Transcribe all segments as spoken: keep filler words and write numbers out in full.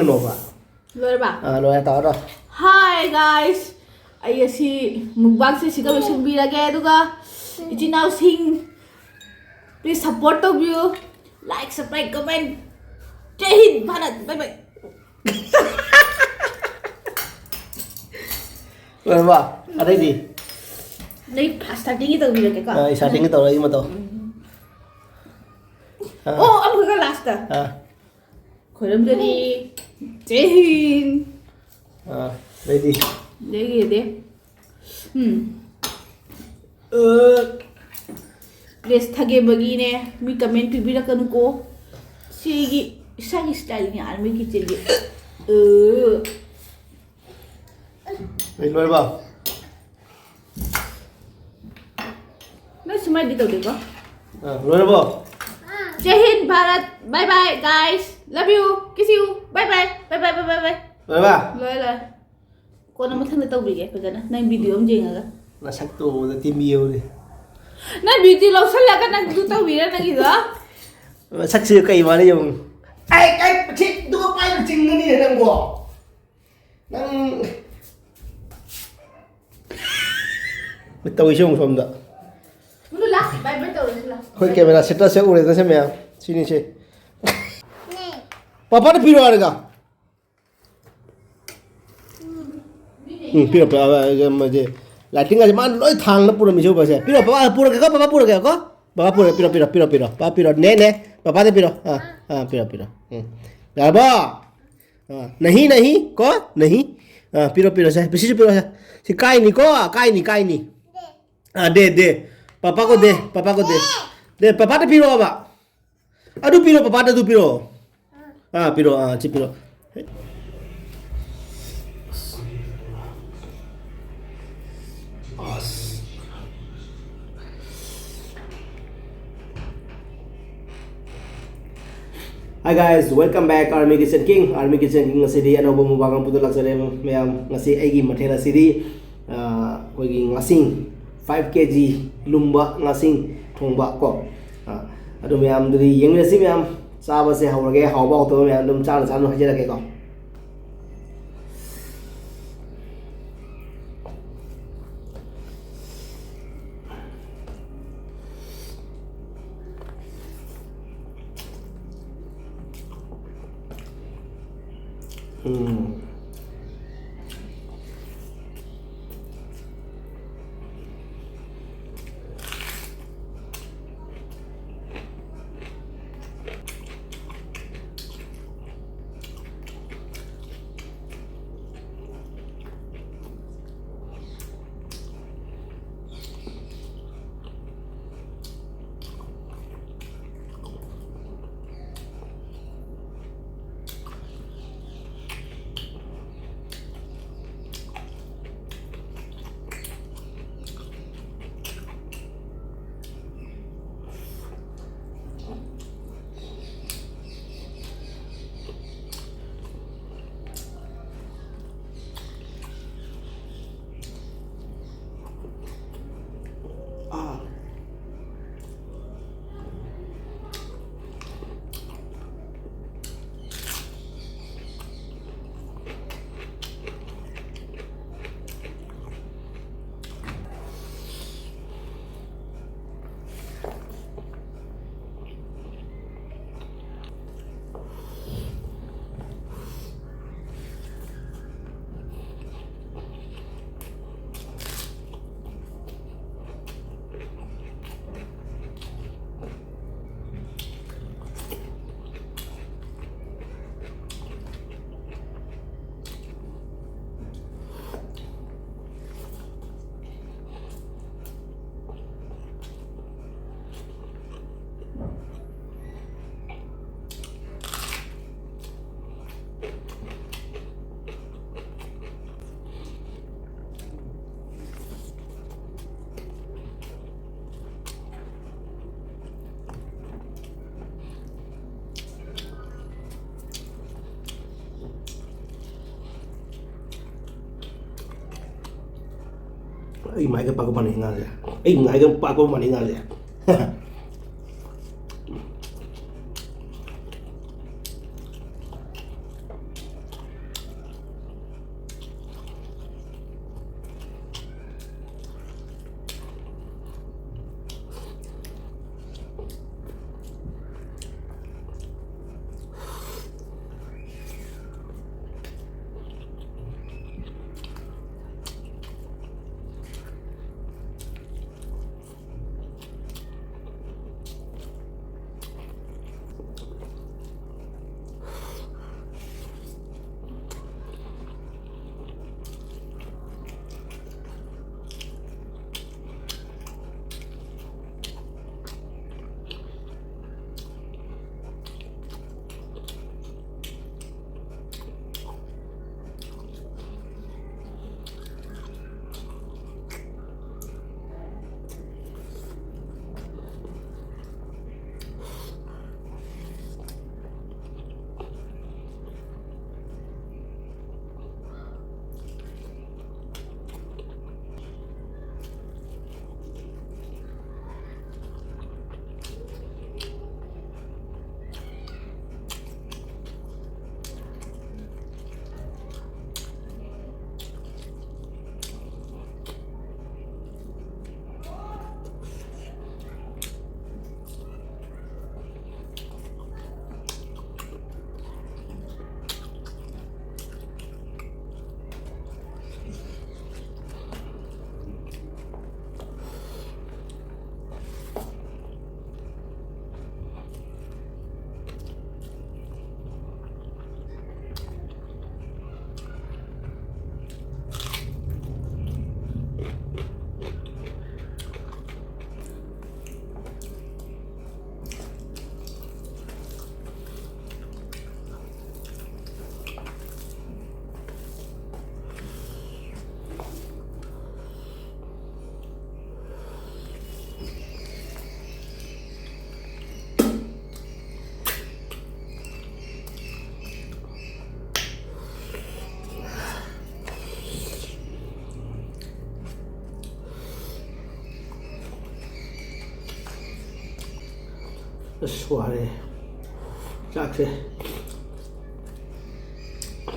ꯅꯣꯕ꯫ ꯂꯣꯏꯔꯕ? ꯑꯥ, ꯂꯣꯏꯔꯦ, ꯇꯧꯔꯣ, ꯇꯧꯔꯣ꯫ Hi guys, ꯑꯩ ꯑꯁꯤ ꯃꯨꯛꯕꯥꯡꯁꯦ ꯁꯤꯒ ꯂꯣꯏꯁꯤꯟꯕꯤꯔꯒꯦ, ꯑꯗꯨꯒ ꯏꯆꯤꯟ ꯏꯅꯥꯎꯁꯤꯡ, please support ꯇꯧꯕꯤꯌꯨ, like, subscribe, comment꯫ ꯖꯩ ꯍꯤꯟ ꯚꯥꯔꯠ, bye bye꯫ ꯂꯣꯏꯔꯕ? ꯑꯇꯩꯗꯤ? ꯅꯩ starting ꯒꯤ ꯇꯧꯕꯤꯔꯒꯦꯀꯣ꯫ ꯑꯥ, starting ꯒꯤ ꯇꯧꯔꯣ, ꯑꯩ ꯑꯃ ꯇꯧ꯫ ꯑꯥ꯫ ꯑꯣ, ꯑꯃꯨꯛꯀ last꯫ ꯑꯥ꯫ ꯈꯣꯏꯔꯝꯖꯔꯤ꯫ ꯖꯩ ꯍꯤꯟ꯫ ꯑꯥ, ꯑꯗꯩꯗꯤ? ꯑꯗꯒꯤꯗꯤ, ꯎꯝ꯫ ꯑ, ꯄ꯭ꯂꯦꯁ ꯊꯥꯒꯦꯕꯒꯤꯅꯦ, ꯃꯤ comment ꯄꯤꯕꯤꯔꯛꯀꯅꯨꯀꯣ꯫ ꯁꯤꯒꯤ ꯏꯁꯥꯒꯤ style ꯅꯤ ꯑꯥꯔꯃꯤ ꯀꯤꯆꯟꯒꯤ꯫ ꯑ꯫ ꯑꯩ ꯂꯣꯏꯔꯕ? ꯅꯣꯏ ꯁꯨꯃꯥꯏꯗꯤ ꯇꯧꯗꯦꯀꯣ? ꯑ, ꯂꯣꯏꯔꯕꯣ? ꯖꯩ ꯍꯤꯟ Bharat, bye bye guys, love you, kiss you, bye bye, bye bye, bye bye, bye꯫ ꯂꯣꯏꯔꯕ? ꯂꯣꯏꯔꯦ, ꯂꯣꯏꯔꯦ꯫ ꯀꯣꯟꯅ ꯃꯊꯪꯗ ꯇꯧꯕꯤꯒꯦ ꯐꯖꯅ, ꯅꯪ video ꯑꯃ ꯌꯦꯡꯉꯒ꯫ ꯅꯁꯛꯇꯣ ꯎꯕꯗ ꯇꯤꯟ ꯌꯧꯔꯦ꯫ ꯅꯪ beauty ꯂꯧꯁꯜꯂꯒ ꯅꯪ ꯑꯗꯨ ꯇꯧꯕꯤꯔ ꯅꯪꯒꯤꯗꯣ? ꯃꯁꯛꯁꯤ ꯀꯩ ꯃꯥꯜꯂꯤ ꯌꯦꯡꯉꯨ꯫ ꯑꯩ, ꯑꯩ, ꯁꯤ ꯑꯗꯨꯒ ꯄꯥꯏꯕ ꯆꯤꯡꯒꯅꯤꯅꯦ ꯅꯪꯕꯣ꯫ ꯅꯪ ꯇꯧꯏꯁꯦ ꯌꯦꯡꯉꯨ ꯁꯣꯝꯗ꯫ ꯂꯥ, bye bye ꯇꯧꯔꯁꯤ ꯂꯥ꯫ ꯑꯩꯈꯣꯏ camera setup ꯁꯦ ꯎꯔꯦꯗꯅ ꯁꯦ ꯃꯌꯥꯝ꯫ ꯁꯤꯅꯤꯁꯦ꯫ ꯄꯥꯄꯥꯗ ꯄꯤꯔꯣ ꯍꯥꯏꯔꯒ꯫ ꯎꯝ, ꯄꯤꯔꯣ, ꯄꯤꯔꯣ, ꯑ, ꯑ, ꯑ, ꯃꯁꯦ, lighting ꯒꯁꯦ ꯃꯥꯅ ꯂꯣꯏ ꯊꯥꯡꯅ ꯄꯨꯔꯝꯃꯤꯁꯦ ꯎꯕꯁꯦ꯫ ꯄꯤꯔꯣ, ꯄꯥꯄꯥ ꯄꯨꯔꯒꯦꯀꯣ, ꯄꯥꯄꯥ ꯄꯨꯔꯒꯦꯀꯣ꯫ ꯄꯥꯄꯥ ꯄꯨꯔꯒꯦ, ꯄꯤꯔꯣ, ꯄꯤꯔꯣ, ꯄꯤꯔꯣ, ꯄꯤꯔꯣ꯫ ꯄꯥꯄꯥ ꯄꯤꯔꯣ, ꯅꯦ, ꯅꯦ꯫ ꯄꯥꯄꯥꯗ ꯄꯤꯔꯣ꯫ ꯑꯥ, ꯑꯥ, ꯄꯤꯔꯣ, ꯄꯤꯔꯣ꯫ ꯎꯝ꯫ ꯌꯥꯔꯕꯣ? ꯑꯥ, ꯅꯍꯤ, ꯅꯍꯤ꯫ ꯑꯥ, ꯄꯤꯔꯣ, ꯄꯤꯔꯣ, ꯁꯦ꯫ ꯄꯤꯁꯤꯁꯨ ꯄꯤꯔꯣ, ꯁꯦ꯫ ꯁꯤ ꯀꯥꯏꯅꯤꯀꯣ, ꯀꯥꯏꯅꯤ, ꯀꯥꯏꯅꯤ꯫ ꯑꯥ, ꯗꯦ, ꯗꯦ꯫ ꯄꯥꯄꯥ ꯀꯣ ꯗꯦ, ꯄꯥꯄꯥ ꯀꯣ ꯗꯦ꯫ ꯗꯦ, ꯄꯥꯄꯥꯗ ꯄꯤꯔꯣꯕ꯫ ꯑꯗꯨ ꯄꯤꯔꯣ, ꯄꯥꯄꯥꯗ ꯑꯗꯨ ꯄꯤꯔꯣ꯫ ꯑꯥ, ꯄꯤꯔꯣ, ꯑꯥ, ꯁꯤ ꯄꯤꯔꯣ꯫ ꯑꯁ꯫ Hi guys, welcome back Army Kitchen King. Army Kitchen King ꯉꯁꯤꯗꯤ ꯑꯅꯧꯕ mukbang ꯑꯃ ꯄꯨꯗꯨꯅ ꯂꯥꯛꯆꯔꯦ ꯃꯌꯥꯝ꯫ ꯉꯁꯤ ꯑꯩꯒꯤ ꯃꯊꯦꯜ ꯑꯁꯤꯗꯤ, ꯑꯥ, ꯑꯩꯈꯣꯏꯒꯤ ꯉꯥꯁꯤꯡ, five K G ꯂꯨꯝꯕ ꯉꯥꯁꯤꯡ ꯊꯣꯡꯕ ꯀꯣ꯫ ꯑꯥ, ꯑꯗꯨ ꯃꯌꯥꯝꯗꯨꯗꯤ ꯌꯦꯡꯃꯤꯟꯅꯁꯤ ꯃꯌꯥꯝ꯫ ꯆꯥꯕꯁꯦ ꯍꯧꯔꯒꯦ꯫ ꯍꯥꯎꯕ ꯍꯥꯎꯇꯕ ꯃꯌꯥꯝ ꯑꯗꯨꯝ ꯆꯥꯅ ꯆꯥꯅ ꯍꯥꯏꯖꯔꯛꯀꯦꯀꯣ꯫ ꯎꯝ꯫ ꯑꯥ꯫ ꯑꯩ ꯃꯥꯏꯒ ꯄꯥꯛꯄ ꯃꯥꯟꯅꯩ ꯉꯥꯁꯦ꯫ ꯑꯩ ꯃꯥꯏꯒ ꯄꯥꯛꯄ ꯃꯥꯟꯅꯩ ꯉꯥꯁꯦ꯫ ꯑꯁ, ꯋꯥꯔꯦ꯫ ꯆꯥꯛꯁꯦ,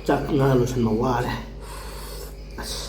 ꯆꯥꯛ ꯉꯥ ꯂꯣꯏꯁꯟꯕ ꯋꯥꯔꯦ꯫ ꯑꯁ꯫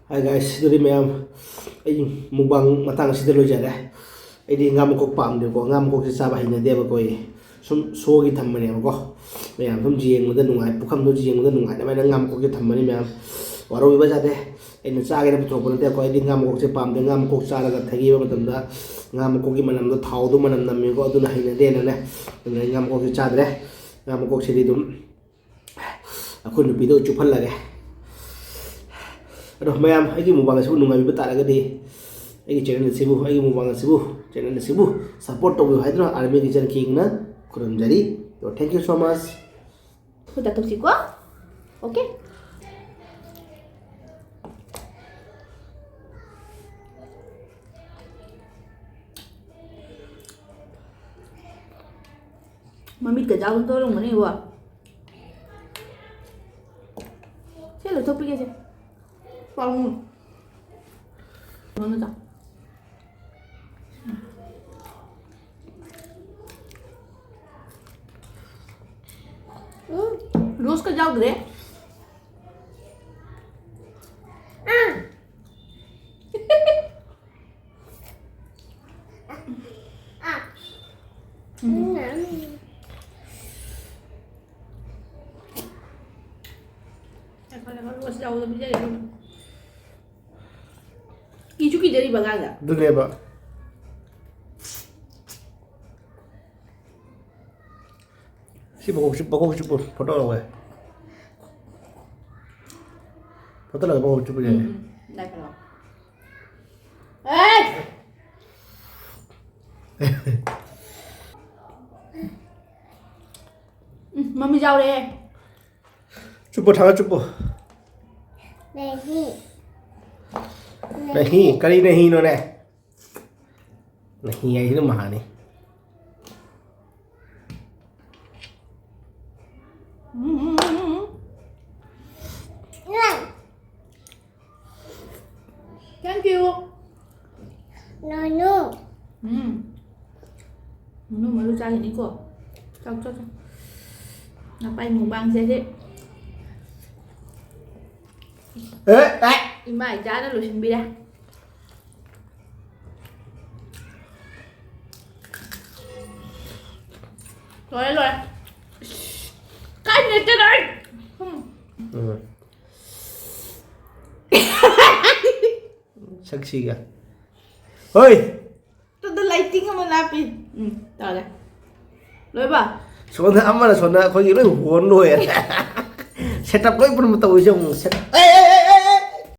Hi guys, ꯑꯗꯨꯗꯤ ꯃꯌꯥꯝ, ꯑꯩ mukbang ꯃꯇꯥꯡ ꯑꯁꯤꯗ ꯂꯣꯏꯖꯔꯦ꯫ ꯑꯩꯗꯤ ꯉꯥ ꯃꯀꯣꯛ ꯄꯥꯝꯗꯦꯕꯀꯣ, ꯉꯥ ꯃꯀꯣꯛꯁꯦ ꯆꯥꯕ ꯍꯩꯅꯗꯦꯕꯀꯣ꯫ ꯑꯩ ꯁꯨꯝ ꯁꯣꯒꯤ ꯊꯝꯕꯅꯦꯕꯀꯣ, ꯃꯌꯥꯝ ꯁꯨꯝ ꯌꯦꯡꯕꯗ ꯅꯨꯡꯉꯥꯏ, ꯄꯨꯈꯝꯗꯣ ꯌꯦꯡꯕꯗ ꯅꯨꯡꯉꯥꯏꯅꯕ ꯍꯥꯏꯅ ꯉꯥ ꯃꯀꯣꯛꯁꯦ ꯊꯝꯕꯅꯤ ꯃꯌꯥꯝ꯫ ꯋꯥꯔꯧꯕꯤꯕ ꯌꯥꯗꯦ, ꯑꯩꯅ ꯆꯥꯒꯦꯅ ꯄꯨꯊꯣꯛꯄ ꯅꯠꯇꯦꯀꯣ꯫ ꯑꯩꯗꯤ ꯉꯥ ꯃꯀꯣꯛꯁꯦ ꯄꯥꯝꯗꯦ꯫ ꯉꯥ ꯃꯀꯣꯛ ꯆꯥꯔꯒ ꯊꯩꯒꯤꯕ ꯃꯇꯝꯗ ꯉꯥ ꯃꯀꯣꯛꯀꯤ ꯃꯅꯝꯗꯣ, ꯊꯥꯎꯗꯣ ꯃꯅꯝ ꯅꯝꯃꯦꯀꯣ, ꯑꯗꯨꯅ ꯍꯩꯅꯗꯦꯅꯅꯦ꯫ ꯑꯗꯨꯅ ꯑꯩ ꯉꯥ ꯃꯀꯣꯛꯁꯦ ꯆꯥꯗ꯭ꯔꯦ꯫ ꯉꯥ ꯃꯀꯣꯛꯁꯤꯗꯤ ꯑꯗꯨꯝ ꯑꯩꯈꯣꯏ ꯅꯨꯄꯤꯗ ꯑꯣꯏ ꯆꯨꯞꯍꯜꯂꯒꯦ꯫ ꯑꯗꯣ ꯃꯌꯥꯝ, ꯑꯩꯒꯤ mukbang ꯑꯁꯤꯕꯨ ꯅꯨꯡꯉꯥꯏꯕꯤꯕ ꯇꯥꯔꯒꯗꯤ, ꯑꯩꯒꯤ channel ꯑꯁꯤꯕꯨ, ꯑꯩꯒꯤ mukbang ꯑꯁꯤꯕꯨ, channel ꯑꯁꯤꯕꯨ support ꯇꯧꯕꯤꯌꯨ ꯍꯥꯏꯗꯨꯅ Army Kitchen King ꯅ ꯈꯨꯔꯨꯝꯖꯔꯤ꯫ So, thank you so much꯫ ꯈꯨꯠꯇ ꯇꯧꯁꯤꯀꯣ꯫ Okay? ꯃꯃꯤꯠꯀ ꯆꯥꯎꯅ ꯇꯧꯔꯝꯒꯅꯤꯀꯣ꯫ ꯁꯦ, ꯂꯧꯊꯣꯛꯄꯤꯒꯦꯁꯦ꯫ ꯄꯥꯎ꯫ ꯃꯃꯤꯠꯀ꯫ ꯌꯥꯎꯗ꯭ꯔꯦ꯫ ꯎꯝ꯫ ꯉꯥꯏꯈꯣ, ꯉꯥꯏꯈꯣ, ꯔꯣꯁ ꯌꯥꯎꯕꯗꯣ ꯄꯤꯖꯒꯦ꯫ ꯀꯤꯁꯨ ꯀꯤꯖꯔꯤꯕ ꯑꯉꯥꯡꯗ꯫ ꯑꯗꯨꯅꯦꯕ꯫ ꯁꯤ ꯃꯀꯣꯛ ꯆꯤꯛ-, ꯃꯀꯣꯛ ꯆꯤꯛꯄ ꯐꯣꯇꯣ ꯂꯧꯋꯦ꯫ ꯐꯣꯇꯣ ꯂꯧꯋꯦ, ꯃꯀꯣꯛ ꯆꯤꯛꯄ ꯌꯥꯏ꯫ ꯎꯝ, ꯎꯝ꯫ ꯂꯥꯏꯛ ꯂꯥꯎ꯫ ꯑꯦ! ꯎꯝ, ꯃꯃꯤ ꯌꯥꯎꯔꯦ꯫ ꯆꯨꯞꯄꯣ, ꯊꯥꯡꯒꯠ ꯆꯨꯞꯄꯣ꯫ ꯅꯍꯤ꯫ ꯅꯍꯤ? ꯀꯔꯤ ꯅꯍꯤꯅꯣꯅꯦ? ꯅꯍꯤ ꯍꯥꯏꯁꯤꯅ ꯃꯍꯥꯅꯤ꯫ ꯎꯝ, ꯎꯝ, ꯎꯝ, ꯎꯝ꯫ Thank you. No, no. ꯎꯝ꯫ ꯃꯅꯨꯡ ꯃꯔꯨ ꯆꯥꯈꯤꯅꯤꯀꯣ꯫ ꯆꯥꯎ, ꯆꯥꯎ, ꯆꯥꯎ꯫ ꯅꯄꯥꯏ ꯃꯨꯛꯕꯥꯡꯁꯦ ꯍꯧꯖꯤꯛ ꯑꯦ, ꯑꯦ꯫ ꯏꯃꯥ ꯏꯆꯥꯅ ꯂꯣꯏꯁꯤꯟꯕꯤꯔꯦ꯫ ꯂꯣꯏꯔꯦ, ꯂꯣꯏꯔꯦ꯫ ꯀꯥꯏ ꯅꯦꯠꯇꯅꯣ ꯑꯩ? ꯎꯝ꯫ ꯎꯝ꯫ ꯁꯛꯁꯤꯒ꯫ ꯍꯣꯏ꯫ ꯇꯨꯗ lighting ꯑꯃ ꯂꯥꯞꯄꯤ꯫ ꯎꯝ, ꯇꯧꯔꯦ꯫ ꯂꯣꯏꯕ? ꯁꯣꯝꯗ ꯑꯃꯅ ꯁꯣꯝꯗ ꯑꯩꯈꯣꯏꯒꯤ ꯂꯣꯏ ꯍꯣꯟ ꯂꯣꯏꯔꯦ꯫ Setup ꯂꯣꯏ ꯄꯨꯝꯅꯃꯛ ꯇꯧꯔꯤꯁꯦ ꯑꯃꯨꯛ set-, ꯑꯦ!